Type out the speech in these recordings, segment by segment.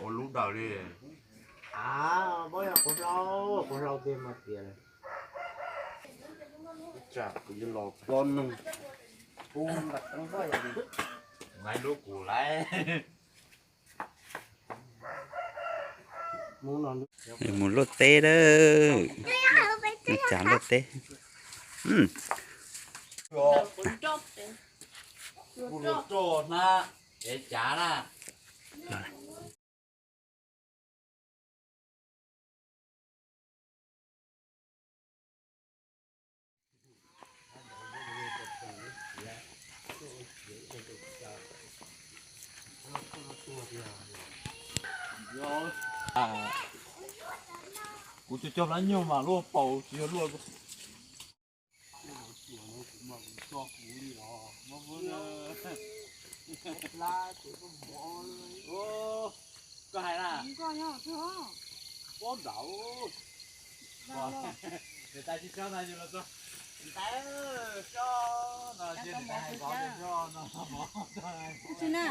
Ua lub daws li. Av, pab yog quav hlau, quav hlau tiag mas tias. Tsam kuv yuav los plob noog. Kuv nqa tau pab yog li. Nqa lub kuv laiv. Mus luaj teb lawm. Mus tsav luaj teb. Kuv luaj roj na, es cav na. Kuv cog cog hlab nyuag mas luaj paus tsis yog luaj. Koj hais na. Pob nram. Niam tais tsis tso no yus los tso. Niam tais, tso no ces niam tais hais koj tso no. Tsis na.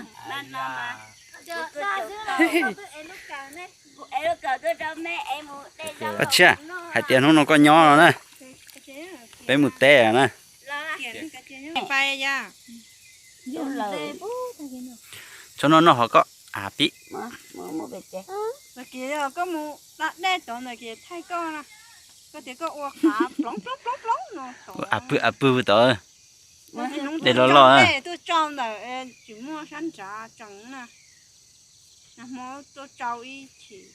Kuv ev lub kawm tuaj rau meb ev mus de zaub. Koj tshiab, hais tias hnub no koj nyob no na. Peb mus teb na. Pais ya. Tso no no hov koj. Av pib. Koj mus da dej tod ntawm kiag thaij koj na. Koj tias koj ua qav ploov ploov ploov ploov no tod. Av pwg av pwg tod. Dej loj loj na. Tuaj tsau ntawm tsis muaj sab nrad tsees na. Nag hmo tuaj tsau ib chim.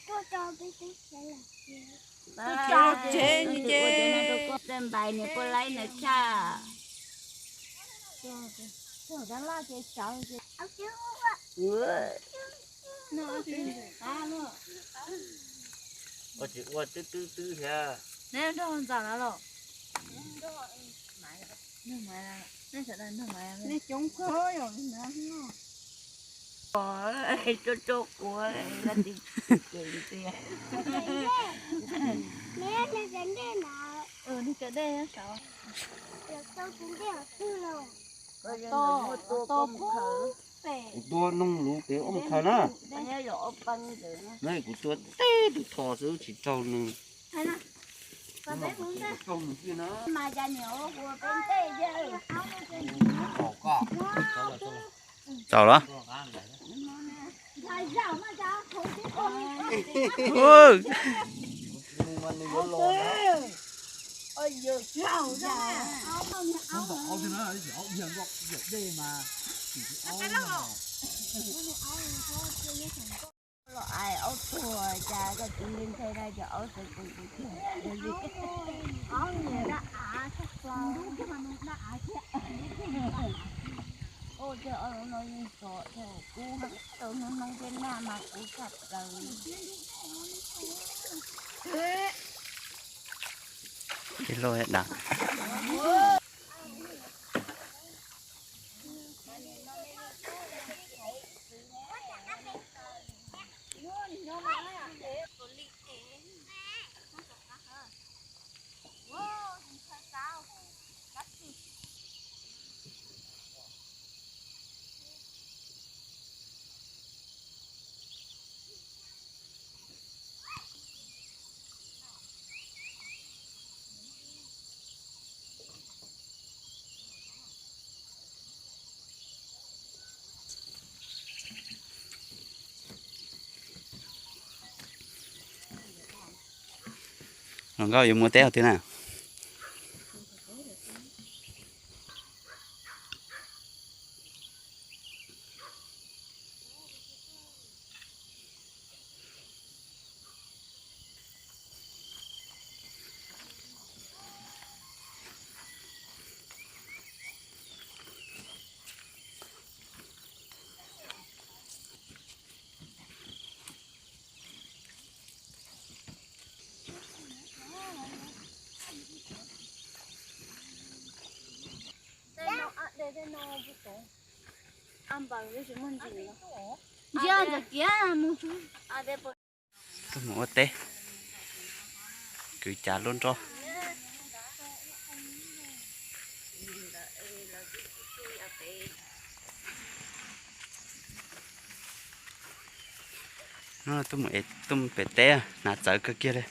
Tuaj tsau tsev ces. Npais niam puas laib ntawd tshaj. Koj tsis ua twb twb twb thiab. Neb nrog ntxawm no los? Nej coob kawg yom. Tso tso kuv. Kuv tua noog luv pem ob khaws na. Kuv tua teb tus thos xwb tsis raug nws. Raug nws thiab na. Tau los. Los ai aub tuag cas koj tsis nthe nthe na, cov aub xwb kuv tus thiab. Aub niag dab av tshaj plaws. Ua cas aub no yeej txom thiab, kuv tau hnub hnub thiab nag mas kuv tshaj plaws. Ib lub dav. Hluas nkauj yuav mus teb hauv twg na? Ntsia ntawm kiag mus. Tuaj mus ua teb, kwv cav luaj nroj. Tuaj mus pem teb hnav txawv kawg kiag li.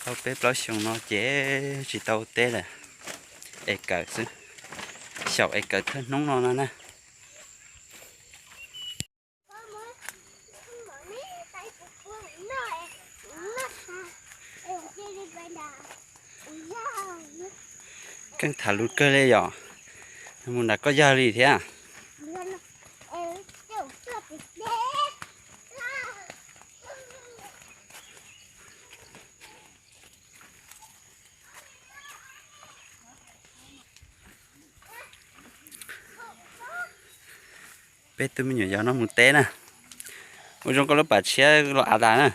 Tau peb plaub xyoos no ces tsis tau teb lawm, es kawm xwb, xyaum es kawm thawj hnub no no na. Keej tham lus kawg li yom, mus nram koj yawg li thiab. Peb tug me nyuam yaus no mus teb na. Ua zoo koj lub pas tshiab los av tas na.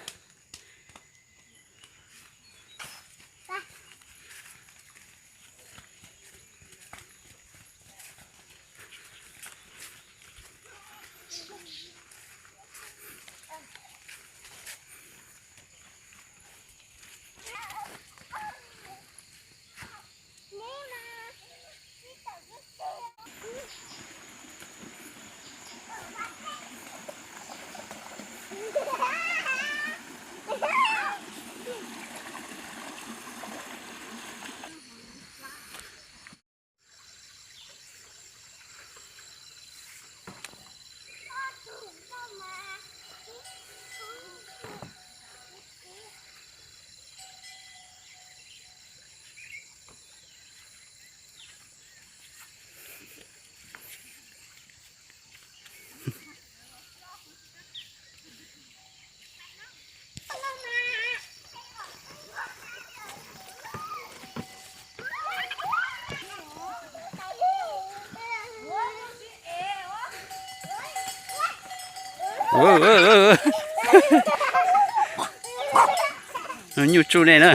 Nyuj tsuj nej na.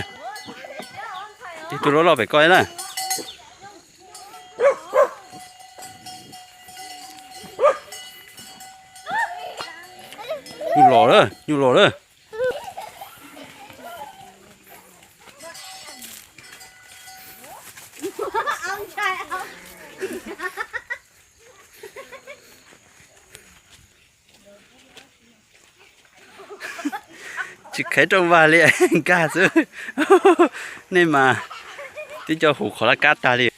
Ib tug loj loj pem ko na. Nyuj los lawm, nyuj los lawm. Tsis kheev rau vas li, nkag xwb. Nej mas twb coj hu qhov laj kab tag li.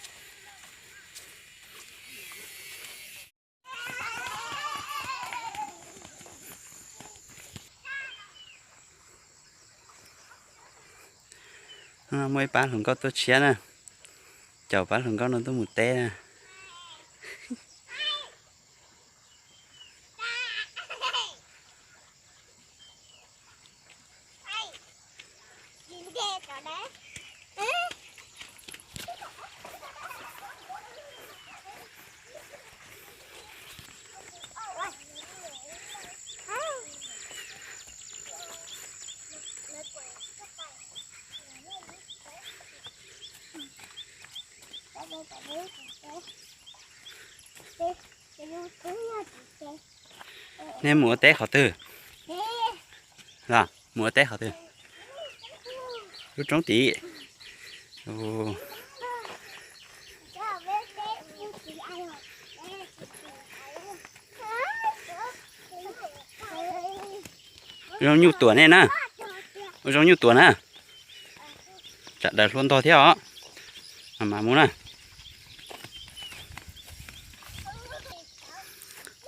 Muaj ib pab hluas nkauj tuaj tshiab na, caum pab hluas nkauj no tuaj mus teb na. Nej mus ua teb qhov twg? Los mus ua teb qhov twg? Lub roob tid. Zoo nyuj tuam nej na. Ua zoo nyuj tuam na. Tsam daws hlua ntog thiab os. Mas mus na.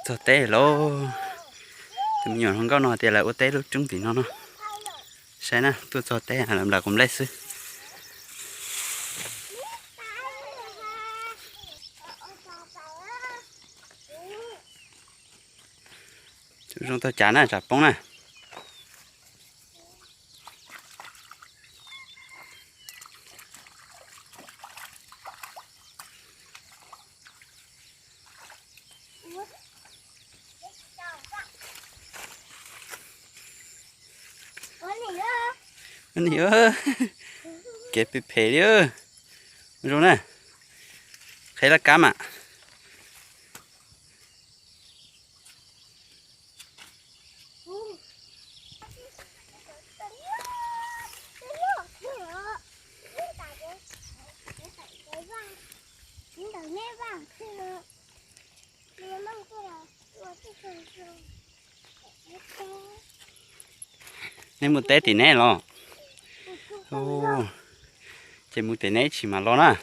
Txog teb lauj. Tus me nyuam hluas nkauj no tias lawv ua teb lub roob tim no no. Saib na, tuaj txog teb lawv nplawm quav nplej xwb. Zoo tau cav na, tsam poob na. Kev phem phem li. Zoo na. Qheb laj kab mas. Nej mus teb tim neb los? Ces mus tim neb ib chim mam los na.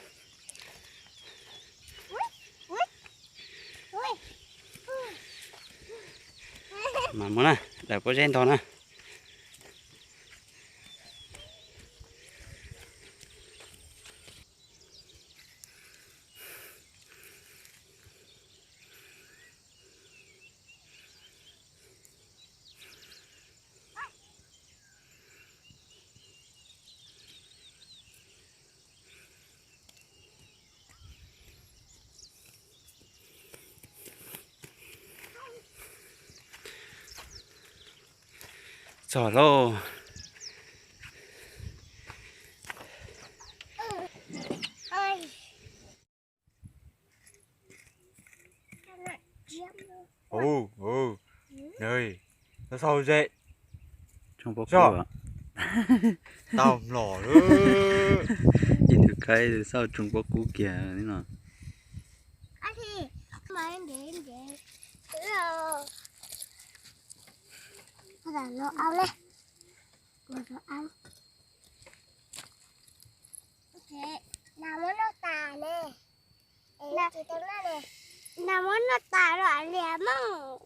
Mas mus na, daws pob zeb ntog na. Txog lauj. Ub, ub, nws, no xauj ze. Tau mlom lawm. Ib tug kaib xauj tsoo pob kub kiag li no. Nas muab noj tas los lias mog.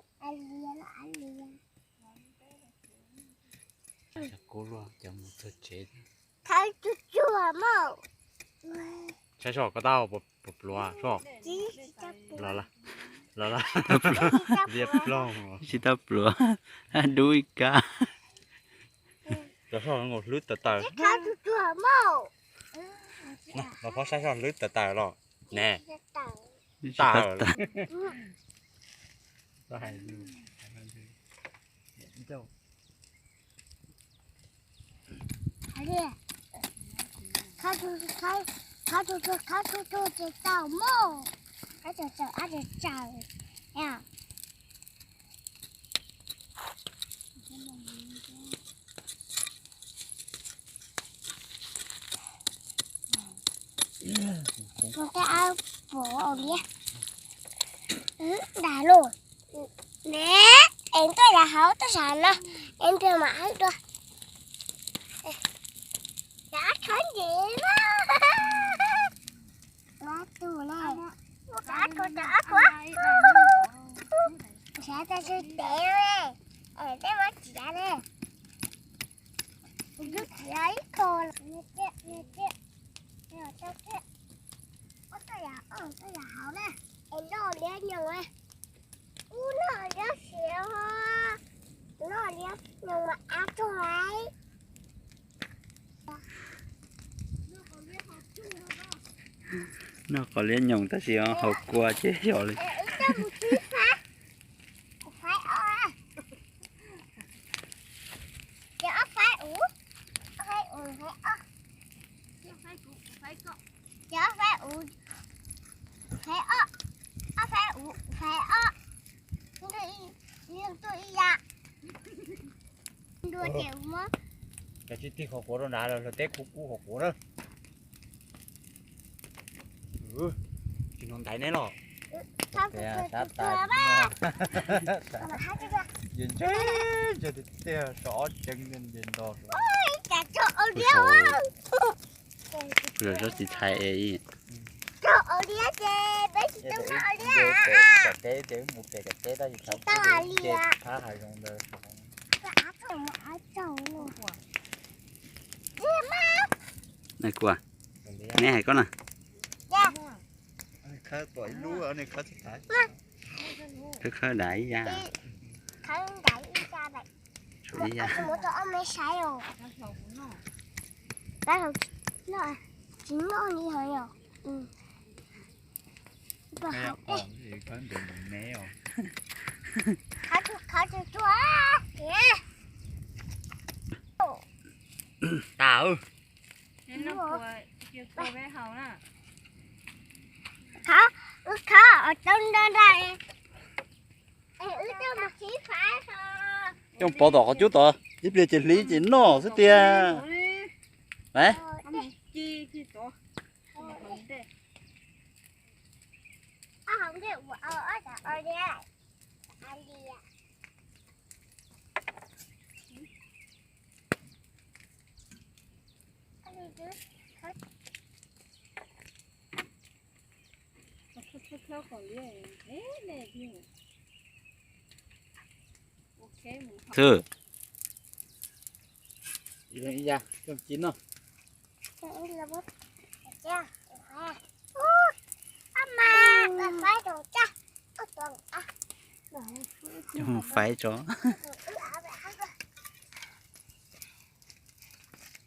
Kub luaj, cov mus txog tsev. Thawb tsuag tsuag mog. Saib soj ko taub hau puas pluav soj. Los, los, liab ploog. Tsis tau pluav, dub ib kab. Cov soj nkaus hlwb tawm tawm. Thawb tsuag tsuag mog. Los phob saib soj hlwb tawm tawm los ne. Tawm. Khawb tsuag tsuag, khawb tsuag tsuag ces tau mog. Khawb tsuag tsuag, ab tsuag tsuag. Tus tej ab pom liab. Dag lauj. Ne, es tuaj yav hauv tuaj sab no, es ntiag mam hawb dua. Cov ab tshov ncev na. Tus ne, cov ab tshov, cov ab tshov. Sav tas sw tev ne, es tej mab txiav ne. Kuv txiav ib qho, tuaj yav hauv na, es noj liab nyoos, ub noj liab siav, noj liab nyoos mas ab tsuag. Noj qos liab nyoos tab sis haus kua ces xyov li. Kuv faib ob, ces ob faib uv, ob faib uv faib ob, ces ob faib uv faib ob, ob faib uv faib ob, leej twg ib yam. Dua ces muab. Cov tsis tig qhov quav rau nrad los luag teb kub kub qhov quav na. Tsis hnov ntaiv neb los? Sab tas. Nce ntshe ntshe tiag tiag, so ob tseeb nce nto. Ua tsob txiv txhais es. Teb ces mus pem kom teb tab sis thaum nce phab hav zoov ntawd. Neb hais koj na. Khawb pom ib lub, khawb tsis tas. Khawb khawb dav ib yam. Tsis muab rau ob me saib os. Tsis noj li hov yom. Khawb tsuag tsuag. Tas. Khawb, wb khawb tau nra nra. Wb coj mus khib faib. Coj pov tom qhov cub tod ib pliag ces hliv ces noj xwb tiag. Lauj, Thwj. Ib yam coj mus ci noj. Coj mus faib tso.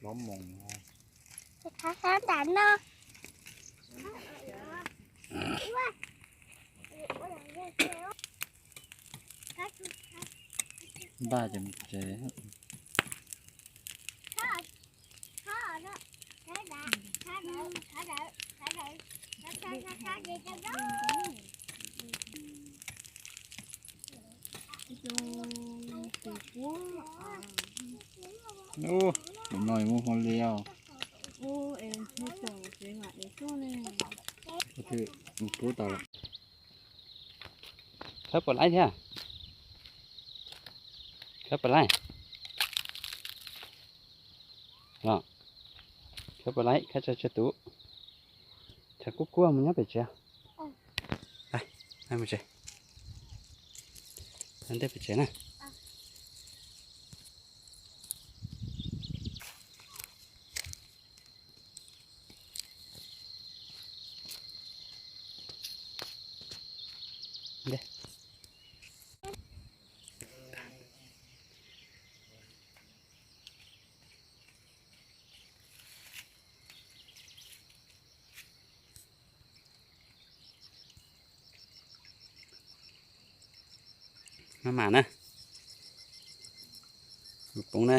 Lov moos. Npaj ces mus tsev. Ub, tus no muaj hmo li os. Khawb puas laib thiab? Khawb puas laib? Los, khawb puas laib, khawb tsa tsa tus. Tshav kuj kuaj mus nyob pem tsev. Mus tsev. Ntej pem tsev na. Maj mam na. Poob na.